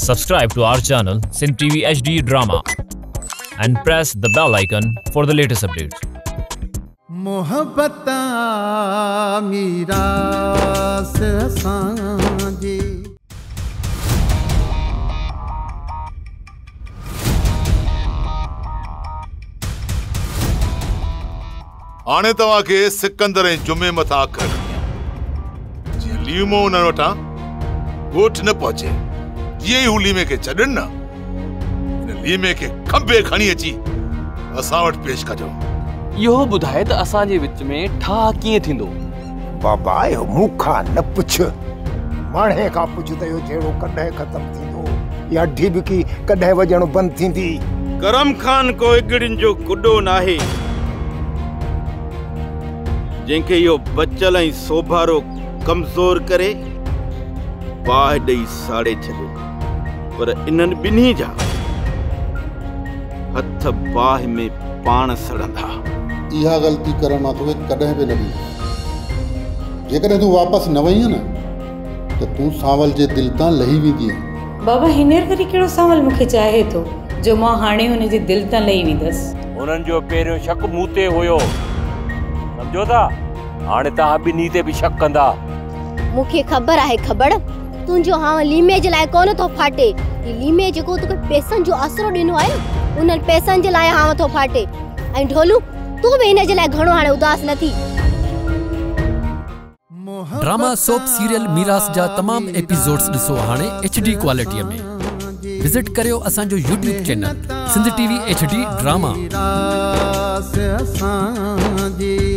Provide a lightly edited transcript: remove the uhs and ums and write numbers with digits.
Subscribe to our channel Sindh TV HD Drama and press the bell icon for the latest updates. محبت آ ميراث اسان جي. هاڻي توهان کي سڪندر ۽ جمعي مٿان اک رکڻي آهي، جيئن ليمو انهن وٽان ڳوٺ نه پهچي. جيئن ئي هو ليمي کي ڇڏن نه، ان ليمي کي کنڀي کڻي اچي اسان وٽ پيش ڪجو. اهو ٻڌاء ته اسان جي وچ ۾ ٺاهه ڪيئن ٿيندو؟ بابا اهو مون کان نه پڇ، ماڻهي کان پڇ ته اهو جهيڙو ڪڏهن ختم ٿيندو، اها ڍيٻڪي ڪڏهن وڄڻ بند ٿيندي. ڪرم خان ڪو اڳڙين جو گڏو ناهي، جنهن کي اهو بچل ۽ سوڀارو ڪمزور ڪري باهه ڏئي ساڙي ڇڏي، پر انهن ٻنهي جا هٿ باهه ۾ پاڻ سڙندا. اها غلطي ڪرڻ مان توکي ڪڏهن به نه ڏيندس. جيڪڏهن تون واپس نه وئينء نه ته تون سانول جي دل تان لهي ويندينء. بابا هينئر وري ڪهڙو سانول مون کي چاهي ٿو جو مان هاڻي هن جي دل تان لهي ويندس. هنن جو پهريون شڪ مون تي هيو، سمجهو ٿا؟ هاڻي توهان ٻنهي تي به شڪ ڪندا. مون کي خبر آهي کٻڙ، تنهنجو هانء ليمي جي لاء ڪونه ٿو ڦاٽي. هي ليمي جيڪو توکي پئسن جو آسرو ڏنو آهي نه، انهن پئسن جي لاء هانء ٿو ڦاٽي. ۽ ڍولو، تون به هن جي لاء گهڻو هاڻي اداس نه ٿي. ڊراما سوپ سيريل ميراث جا تمام ايپيسوڊز ڏسو هاڻي ايڇ ڊي ڪوالٽي ۾. وزٽ ڪريو اسان جو YouTube channel Sindh T V H D drama. ميراث اسان جي.